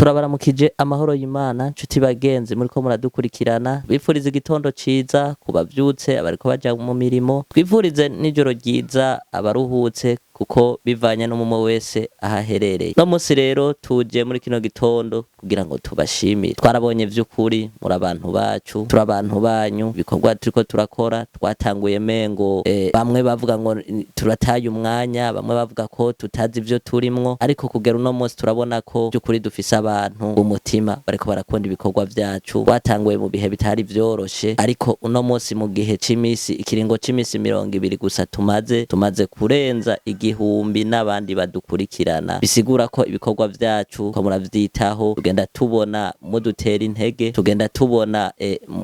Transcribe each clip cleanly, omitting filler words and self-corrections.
Turabaramukije amahoro y'Imana, nshuti bagenzi muriko muradukurikirana. Bifurize igitondo ciza kubavyutse, abariko baja mu mirimo. Twifurize n'ijoro ryiza abaruhutse, kuko bivanye n'umwe wese aho aherereye. No musi rero tuje muri kino gitondo kugira ngo tubashimire. Twarabonye vy'ukuri muri abantu bacu, turi abantu banyu. Ibikorwa turiko turakora twatanguye mengo bamwe bavuga ngo turataye umwanya, bamwe bavuga ko tutazi ivyo turimwo, ariko kugera uno munsi turabona ko by'ukuri dufise abantu umutima bariko barakunda ibikorwa vyacu. Twatanguye mu bihe bitari vyoroshe, ariko uno munsi mu gihe c'imisi, ikiringo c'imisi 20 gusa, tumaze kurenza 1000 n'abandi badukurikirana. Bisigura ko ibikorwa vyacu ko muravyitaho. Tugenda tubona mudutera intege, tugenda tubona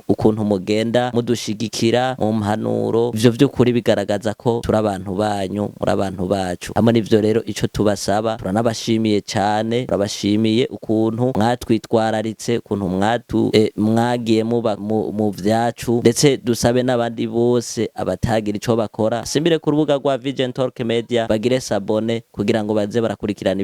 ukuntu mugenda mudushigikira mu mpanuro. Ivyo vy'ukuri bigaragaza ko turi abantu banyu, muri abantu bacu. Hamwe n'ivyo rero, ico tubasaba, turanabashimiye cane. Turabashimiye ukuntu mwatwitwararitse, ukuntu mwagiye muba mu vyacu. Ndetse dusabe n'abandi bose abatagira ico bakora, simbire ku rubuga rwa Vision Talk Media, bagire s'abonner kugira ngo baze barakurikirana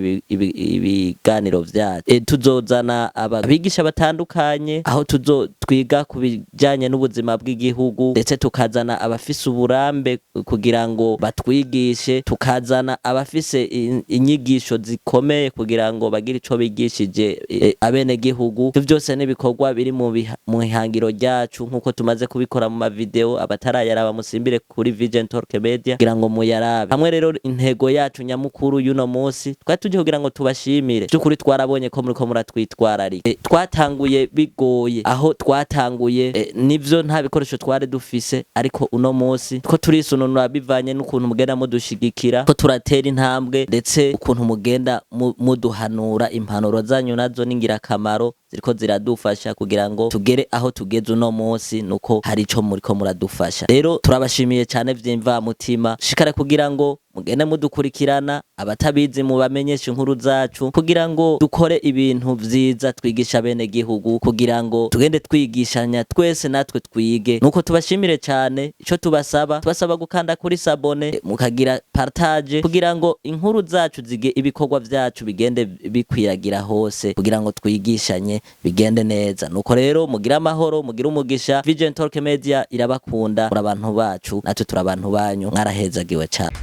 ibiganiro vyacu. Tuzozana abigisha batandukanye, aho tuzo twiga ku bijanye n'ubuzima bw'igihugu, ndetse tukazana abafise uburambe kugira ngo batwigishe, tukazana abafise inyigisho zikomeye kugira ngo bagire ico bigishije abenegihugu. Ivyo vyose n'ibikorwa biri mu ihangiro ryacu, nk'uko tumaze kubikora mu mavideo. Abatarayaraba, musimbire kuri Vision Talk Media kugira ngo muyarabe hamwe. Rero intego yacu nyamukuru y'uno munsi, twari tuje kugira ngo tubashimire. By'ukuri twarabonye ko muriko muratwitwararika. Twatanguye bigoye, aho twatanguye nivyo nta bikoresho twari dufise, ariko uno munsi ko turisununura bivanye n'ukuntu mugenda mudushigikira, ko turatera intambwe, ndetse ukuntu mugenda muduhanura. Impanuro zanyu nazo ni ingirakamaro, ziriko ziradufasha kugira ngo tugere aho tugeze uno munsi, nuko hari ico muriko muradufasha. Rero turabashimiye cyane vy'imvamutima. Shikare kugira ngo mugende mudukurikirana, abatabizi mubamenyeshe inkuru zacu, kugira ngo dukore ibintu vyiza, twigisha bene gihugu, kugira ngo tugende twigishanya twese, natwe twige. Nuko tubashimire cyane. Ico tubasaba, tubasaba gukanda kuri s'abonner, mukagira partage, kugira ngo inkuru zacu zige, ibikorwa vyacu bigende bikwiragira hose, kugira ngo twigishanye, bigende neza. Nuko rero mugire amahoro, mugire umugisha. Vision Talk Media irabakunda. Muri abantu bacu, natwe turi abantu banyu. Mwarahezagiwe cyane.